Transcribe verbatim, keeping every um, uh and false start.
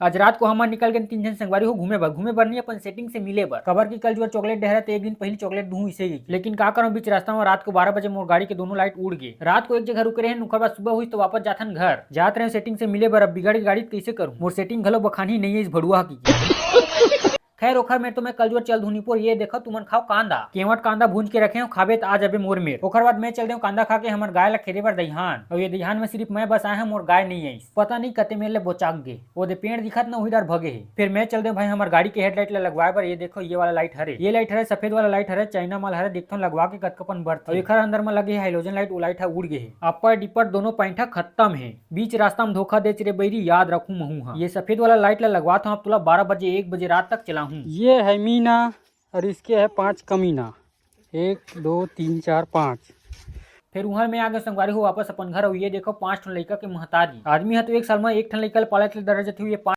आज रात को हमन निकल गेन तीन झन संगवारी हो घूमे बर, घूमे बर नहीं, अपन सेटिंग से मिले बर। कबर की कल जुआर चॉकलेट डहरा, तो एक दिन पहली चॉकलेट दूहूं इसे ही। लेकिन का करम, बीच रास्ता में रात को बारह बजे मोर गाड़ी के दोनों लाइट उड़ गे। रात को एक जगह रुके रहे, ओखर बाद सुबह हुई तो वापस जाथन घर। जात रहे सेटिंग से मिले बर, अब बिगड़ के गाड़ी कैसे करूं? मोर सेटिंग घलो बखानी नहीं है इस भड़ुआ की। खैर, ओखर में तो मैं कल जुआर चल दूहूं निपोर। ये देखो तुमन खाओ कांदा, केवट कांदा भूंज के रखे हो, खाबे त आ जाबे मोर मेर। ओखर बाद मैं चल देहूं कांदा खा के हमर गाय ला खेदे बर दइहान। और ये दइहान में सिर्फ मैं बस आए हूं, मोर गाय नहीं आईस। पता नहीं कते मेर ले बोचाक गे। ओदे पेड़ दिखत न, उही डर भगे हे। फिर मैं चल देहूं भाई हमर गाड़ी के हेडलाइट ला लगवाए बर। ये देखो, ये वाला लाइट हरे, ये लाइट हरे, सफेद वाला लाइट हरे, चाइना माल हरे, देखथन लगवा के कतका पन बरथे। और एखर अंदर में लगे हे हाइलोजन लाइट, वो लाइट ह उड़ गे हे। अपर डिपर दोनों पैंठा खत्म हे। बीच रास्ता में धोखा देच रे बैरी, याद रखूं महूं हा। ये सफेद वाला लाइट ला लगवात हूं, अब तुला बारह बजे, एक बजे रात तक चलाहूं। ये है मीना और इसके है पांच कमीना। एक, दो, तीन, चार, पांच। फिर उहर में आगे संगवारी हो वापस अपन घर। अउ ये देखो, पांच ठन लइका के महतारी। आदमी ह तो एक साल में एक ठन लइका ल पालत ले डर जथे, ये